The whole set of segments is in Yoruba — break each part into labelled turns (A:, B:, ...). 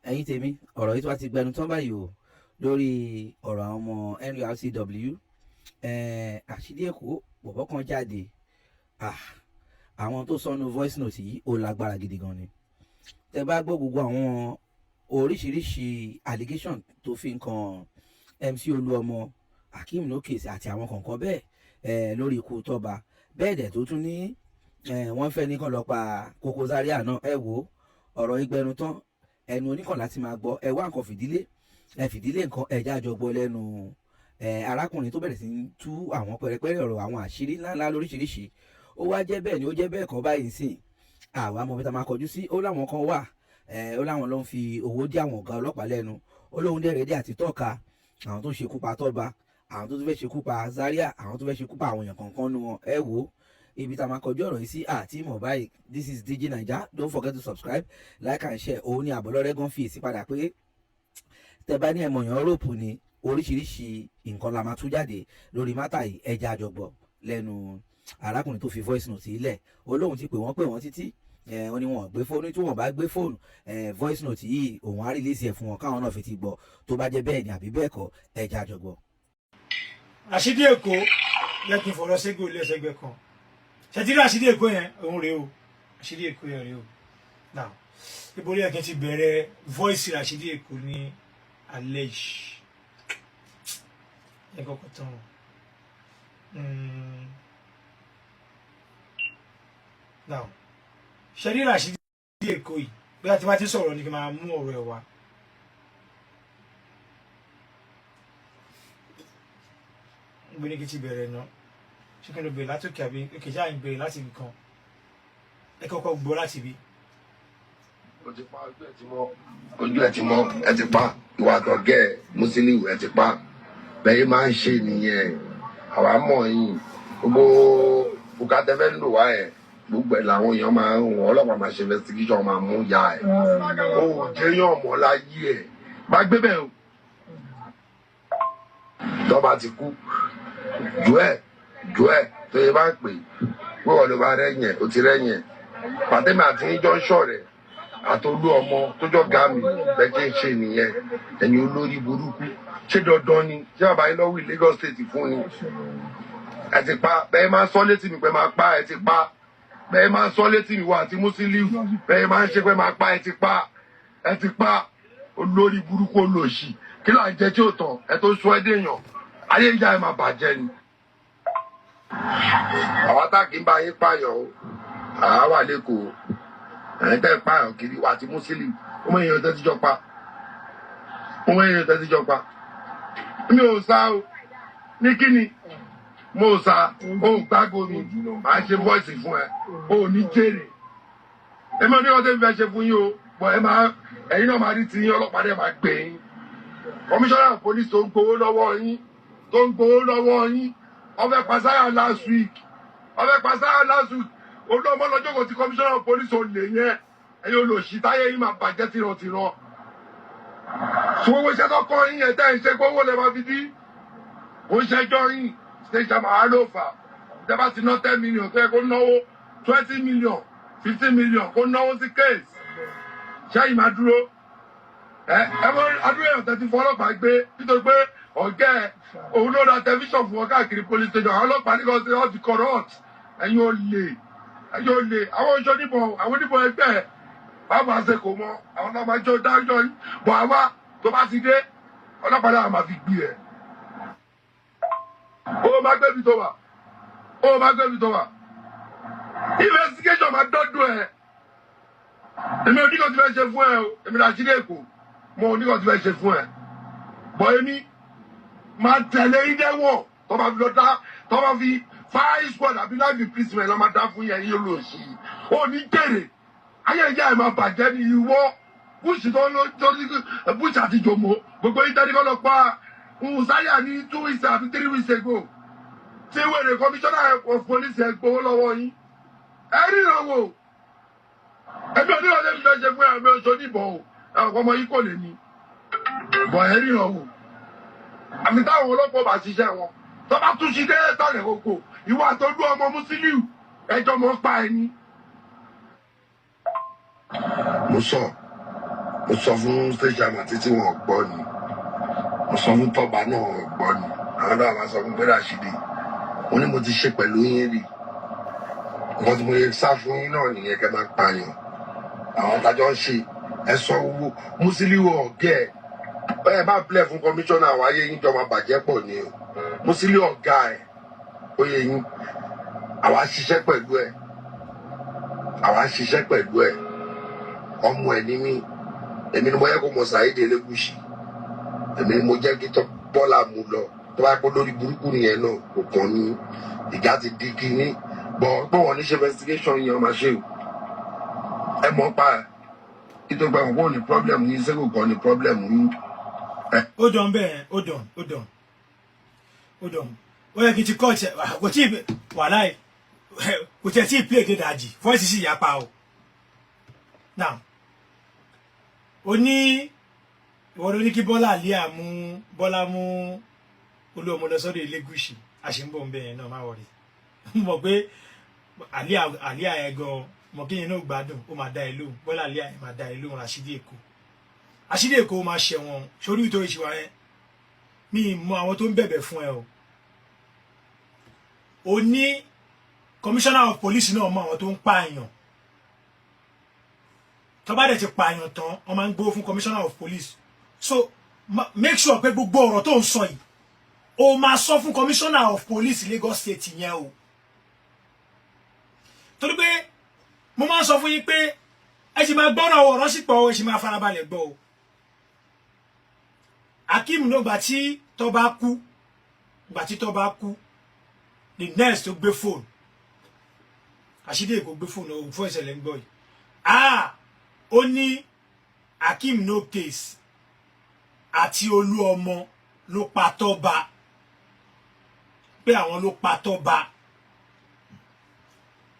A: Ẹ̀yin tèmi, ọ̀rọ̀ yìí tó wá ti gbẹnu tán báyìí o lórí ọ̀rọ̀ àwọn ọmọ NURTW. Àṣírí Èkó bọ̀bọ̀ kan jáde. Àwọn tó sọnù voice note yìí, ó lágbára gidi gan ni. Tẹ bá gbọ́ gbogbo àwọn oríṣiríṣi allegation tó fi ń kan MC Olúọmọ, Akeem No Case àti àwọn kọ̀ọ̀kan bẹ́ẹ̀ lórí ikú Tọ́ba, bẹ́ẹ̀ dẹ̀ tó tún ní wọ́n fẹ́ ní kàn lọ pa Koko Zaria náà. Ẹ wo ọ̀rọ̀ ìgbẹnu tán, ẹnu oníkàn láti máa gbọ́. Ẹ wá nǹkan fìdílé, ẹ fìdílé nǹkan, ẹ jájọ gbọ́ lẹ́nu ẹ arákùnrin tó bẹ̀rẹ̀ sí ń tú àwọn pẹ̀rẹ̀pẹ̀rẹ̀ ọ̀rọ̀, àwọn àṣírí ńláńlá lóríṣiríṣi. Ó wá jẹ́ bẹ́ẹ̀ ni, ó jẹ́ bẹ́ẹ̀ kọ́ báyìí sìn, àwa mọ̀ bí ta máa kọjú sí. Ó láwọn kan wà, ó láwọn ló ń fi owó dí àwọn ọ̀gá ọlọ́pàá lẹ́nu. Ó lóun dẹ̀ ready àti tọ́ka àwọn tó ṣekú pa Tọ́ba, àwọn tó tún fẹ́ ṣekú pa Zaria, àwọn tó fẹ́ ṣekú pa àwọn èèyàn kọ̀ọ̀kan nu wọn. Ẹ wò ó, ibi tá a máa kọjú ọ̀rọ̀ yìí sí àti ìmọ̀ báyìí. This is DJ Naija. Don't forget to subscribe, like and share. Òun ni àbọ̀lọ́rẹ́ gan fi èsì padà pé tẹ bá ní ẹ̀mọ̀yàn rope ni, oríṣiríṣi nǹkan la máa tú jáde lórí matter yìí. Ẹja àjọgbọ̀ lẹ́nu arákùnrin tó fi voice note sílẹ̀. Olóhùn ti pè wọ́n, pè wọ́n títí, wọ́n ní wọ́n gbé fóònù. Tí wọ́n bá gbé fóònù, voice note yìí, òun á release ẹ̀ fún wọn káwọn náà fi ti gbọ́. Tó bá jẹ́ bẹ́ẹ̀ ni àbí bẹ́ẹ̀ kọ́, ẹja àjọgbọ̀.
B: Rashidi Èkó, yẹ kí n fọ̀rọ̀ ségò lẹ́sẹ̀gbẹ́ kan. Ṣètìlí Rashidi Èkó yẹn, òun rèé o. Rashidi Èkó yẹn rèé o. Now, ibo ló yẹ kí n ti bẹ̀rẹ̀ voice Rashidi Èkó ní alẹ́ yìí? Ẹ kọ́kọ́ tán o. Now, ṣe Rashidi Èkó yìí, bí a ti bá ti sọ̀rọ̀ ni kí n máa mú ọ̀rọ̀ ẹ̀ wá. Ibo ni kí n ti bẹ̀rẹ̀ náà? Ṣé kí n lọ bẹ̀rẹ̀ látòkè àbí òkè? Ṣáà ń bẹ̀rẹ̀ láti ibì kan. Ẹ kọ́kọ́ gbọ́ láti ibi.
C: O ti pa, ojú ẹ ti mọ́, ojú ẹ ti mọ́. Ẹ ti pa ìwà àtọ̀gẹ́ ẹ Musiliu, ẹ ti pa. Bẹ́ẹ̀ máa ń ṣe nìyẹn, àwa mọ̀ yín. Gbogbo bùkátẹ́ fẹ́ lò wá ẹ̀, gbogbo ẹ̀ làwọn èèyàn máa ń wọ́n. Ọlọ́pàá máa ṣe investigation, máa mú ya ẹ̀. O ò jẹ́yàn mọ́ láyé ẹ̀ bá gbé bẹ́ẹ̀ o. Tọ́ba ti kú jù ẹ̀ jù ẹ̀ tó yẹ bá ń pè pé wọ́n ló bá rẹ́yìn ẹ̀, o ti rẹ́yìn ẹ̀. Pàtẹ́mi àti yín jọ ń ṣọ̀rẹ́ àtolú ọmọ tó jọ ga mi, bẹ́ẹ̀ ṣe ń ṣe nìyẹn. Ẹ̀yin olórí burúkú, ṣé dandan ni? Ṣé bàbá yín lọ́wọ́ Lagos State fún ni? Ẹ ti pa. Bẹ́ẹ̀ máa ń sọ létí mi pé máa pa. Ẹ ti pa. Bẹ́ẹ̀ máa ń sọ létí mi wá àti Musiliu, bẹ́ẹ̀ máa ń ṣe pé máa pa. Ẹ ti pa, ẹ ti pa. Olórí burúkú, olóṣì, kí là ń jẹ tí ò tán? Ẹ tó sọ ẹ déèyàn, ayé ìyá ẹ máa bàjẹ́ ni. Àwa tá kì í bá yín pààyàn o, àwa wà lẹ́kọ̀ọ́. Ẹ̀yin tẹ́ pààyàn kiri wà àti Musiliu, ọmọ èèyàn tẹ́ ti jọ pa, ọmọ èèyàn tẹ́ ti jọ pa. Mi ò sá o. Ní kíni mo sá o? Gbágo mi máa ṣe voice fún ẹ, o ní jèrè. Èmi ò ní ọdẹ mi fẹ́ ṣe fún yín o, bọ̀ ẹ máa, ẹ̀yin náà máa rí ti yín. Ọlọ́pàá dẹ̀ máa gbé yín. Commissioner of police tó ń gbowó lọ́wọ́ yín, tó ń gbowó lọ́wọ́ yín, ó fẹ́ pa Zaria last week, ó fẹ́ pa Zaria last week. Olóòmọ lọ́jọ́ kò tí commissioner of police ò lè yẹn. Ẹ̀yin olòṣì, táyé yín máa bàjẹ́ tìrantìran. Fún owó iṣẹ́ tó kọ́ yín yẹn tẹ́ ń ṣe, gbówó lẹ́ máa fi dí. Kò ń ṣẹjọ́ yín. Station máa ló fà. Tẹ́ bá ti ná 10 million, tó yẹ kó náwó 20 million, 15 million, kó náwó sí case, ṣẹ́yìn máa dúró. Ẹ ẹ mọ adúlé èèyàn tẹ́tí fún ọlọ́pàá gbé nítorí pé ọ̀gá ẹ̀ òun ló ra tẹlifíṣàn fún wọn káàkiri police station. Àwọn ọlọ́pàá ní kan ṣe wọ́n ti corrupt. Ẹ̀yin ò lè, ẹ̀yin ò lè. Àwọn oṣù oníbọn, àwọn oníbọn ẹgbẹ́ ẹ̀ báwo ṣe kò mọ àwọn náà máa jọ dájọ́ yín bọ̀. Àwa tó bá ti dé, ọlọ́pàá náà máa fi gbé ẹ̀. Ó máa gbé mi tó wà, ó máa gbé mi tó wà. Investigation máa dọ́dún ẹ̀. Èmi ò ní kàn ti fẹ́ ṣe fún ẹ o. Èmi là sílé Èkó, mo ò ní kàn ti fẹ́ ṣe fún ẹ bọ̀. Èmi máa tẹ̀lé yín dẹ́wọ̀n tó bá fi lọ dá, tó bá fi five squad àbí life imprisonment lọ́ máa dá fún yẹn. Yín lò sí ò ní jèrè. Ayé ìyá ẹ̀ máa bàjẹ́ ní ìwọ Bush tó ló tó ní Bush àti Jòmó. Gbogbo yín tẹ́lẹ̀ kọ́ lọ pa Zaria ní 2 weeks àbí 3 weeks ago, tí wèrè commissioner of police ẹ̀ gbowó lọ́wọ́ yín. Ẹ ríran wò. Ẹbí oníwọ̀n tẹ́mi fẹ́ ṣe fún ẹ, ẹbí oṣù oníbọn o. Ẹ ọmọ yìí kò lè ní bọ̀. Ẹ ríran wò. Àmì táwọn ọlọ́pàá bá ṣiṣẹ́ wọn, tó bá tún ṣi dé tọ̀lẹ̀ kòkò, ìwọ àtọ́jú ọmọ Musiliu, ẹjọ́ mọ́ pa ẹni. Mo sọ Mo sọ fún state chairman títí, wọn ò gbọ́ ni. Mo sọ fún Tọ́ba náà, wọn ò gbọ́ ni. Àwọn náà máa sọ fún pé Rashidi, mo ní mo ti ṣe pẹ̀lú yín rí. Nǹkan tí mo yẹ sá fún yín náà nìyẹn, kẹ́ máa pààyàn. Àwọn tájọ́ ń ṣe, ẹ sọ owó Musiliu ọ̀gẹ́ ẹ ẹ bá pilẹ̀ fún kọmíṣánná, àwọn ayé yín jọ máa bàjẹ́ pọ̀ ni o. Musiliu ọ̀gá ẹ, ó yẹ yín, àwa ṣiṣẹ́ pẹ̀lú ẹ, àwa ṣiṣẹ́ pẹ̀lú ẹ. Ọmọ ẹ ní mí. Èmi ni mo yẹ kó mọ Saheed Elégùṣì, èmi ni mo jẹ́ kí Bọ́lá mú lọ. Tó bá pọ́ lórí burúkú nìyẹn náà, kò kàn ní ìjà ti di kínní bọ̀ pé wọ́n ní ṣe investigation yẹn, ọmọ ṣe o. Ẹ mọ̀ pa ẹ nítorí pé àwọn kò ní problem yín, sẹ́kù kan ní problem yín.
B: Ó dàn bẹ́ẹ̀, ó dàn, ó dàn, ó dàn. Ó yẹ kí n ti kọ́ ọ̀tẹ̀, kò tí ì wàláì, kò tí ẹ̀ tí ì play dé dàjì, voice sì yapa o. Now, ó ní ìwọ ló ní kí Bọ́lá àlíà mú Bọ́lá, mú Olúọmọ lọ sọ́dọ̀ Elégùṣì. Àṣìǹbọ̀ ń bẹ̀ yẹn náà, má wọrí. Mọ̀ pé àlíà, àlíà ẹ̀ gan mọ̀ kí yẹn náà gbádùn, ó máa dá ẹ lóhùn. Bọ́lá àlíà ẹ̀ máa dá ẹ lóhùn. Rashidi Èkó, Rashidi Èkó máa ṣẹ̀wọ̀n sórí ìtòrí ìṣìwà yẹn. Mi ì mọ àwọn tó ń bẹ̀bẹ̀ fún ẹ o. Ó ní commissioner of police náà mọ àwọn tó ń pààyàn. Tó bá dẹ̀ ti pààyàn tán, wọ́n máa ń gbówó fún commissioner of police. So make sure pé gbogbo ọ̀rọ̀ tó ń sọ yìí, o máa sọ fún commissioner of police Lagos State yẹn o, torí pé mo máa ń sọ fún yín pé ẹ sì máa gbọ́rọ̀ ọ̀rọ̀ sí pọ̀, ẹ sì máa farabalẹ̀ gbọ́ o. Akeem náà, gbà tí tó bá kú, gbà tí tó bá kú, the next tó gbé fóònù, Rashidi Èkó gbé fóònù òun fún ìṣẹ̀lẹ̀ ń gbọ́ yìí. Ah, ó ní Akeem No Case àti Olú Ọmọ ló pa Tọ́ba, pé àwọn ló pa Tọ́ba.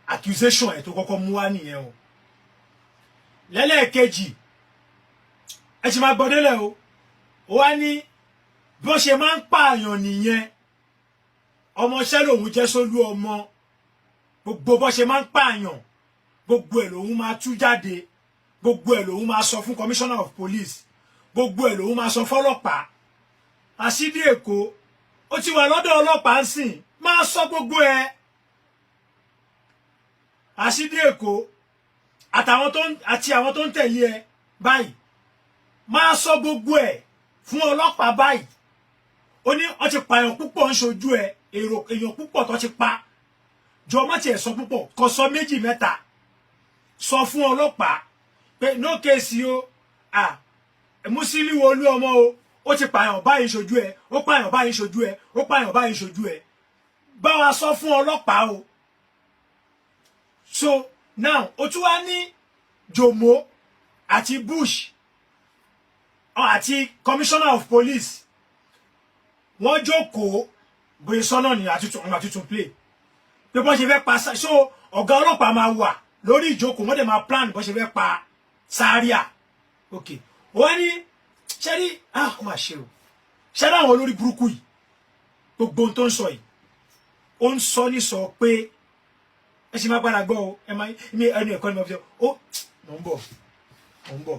B: Accusation ẹ̀ tó kọ́kọ́ mú wá nìyẹn o. Lẹ́lẹ́ẹ̀kejì, ẹ ti máa gbọ́ délẹ̀ o. Ó wá ní bó ṣe máa ń pààyàn nìyẹn, ọmọọṣẹ́ lòun jẹ́ sólú ọmọ, gbogbo bó ṣe máa ń pààyàn, gbogbo ẹ̀ lòun máa tú jáde, gbogbo ẹ̀ lòun máa sọ fún commissioner of police, gbogbo ẹ̀ lòun máa sọ fọ́lọ́pàá. Rashidi Èkó, ó ti wà lọ́dọ̀ ọlọ́pàá ń sìn, máa sọ gbogbo ẹ̀. Rashidi Èkó àtàwọn tó ń àti àwọn tó ń tẹ̀lé ẹ báyìí, máa sọ gbogbo ẹ̀ fún ọlọ́pàá báyìí. Ó ní wọ́n ti pààyàn púpọ̀ ń ṣojú ẹ, èrò èèyàn púpọ̀ tó ti pa. Jọ má tiẹ̀ sọ púpọ̀, kò sọ méjì mẹ́ta, sọ fún ọlọ́pàá pé no case o. Ah, Musiliu Olú Ọmọ o, ó ti pààyàn báyìí ṣojú ẹ, ó pààyàn báyìí ṣojú ẹ, ó pààyàn báyìí ṣojú ẹ, bá wa sọ fún ọlọ́pàá o. So now, ó tún wá ní Jomo àti Bush àti commissioner of police, wọ́n jókòó bóyá sọ́nà ní àtúntún ọ̀nà àtúntún play pé bọ́n ṣe fẹ́ pa. So ọ̀gá ọlọ́pàá máa wà lórí ìjókòó, wọ́n dẹ̀ máa plan bọ́n ṣe fẹ́ pa Zaria. Ok, wọ́n ní ṣẹ́rí, ah, ó mà ṣe o. Ṣẹ́rí àwọn olórí burúkú yìí, gbogbo ohun tó ń sọ yìí, ó ń sọ ní sọ pé ẹ ṣe máa padà gbọ́ o. Ẹ máa ní ẹnu ẹ̀kọ́ ni mo fi sọ ó. Mò ń bọ̀, mò ń bọ̀.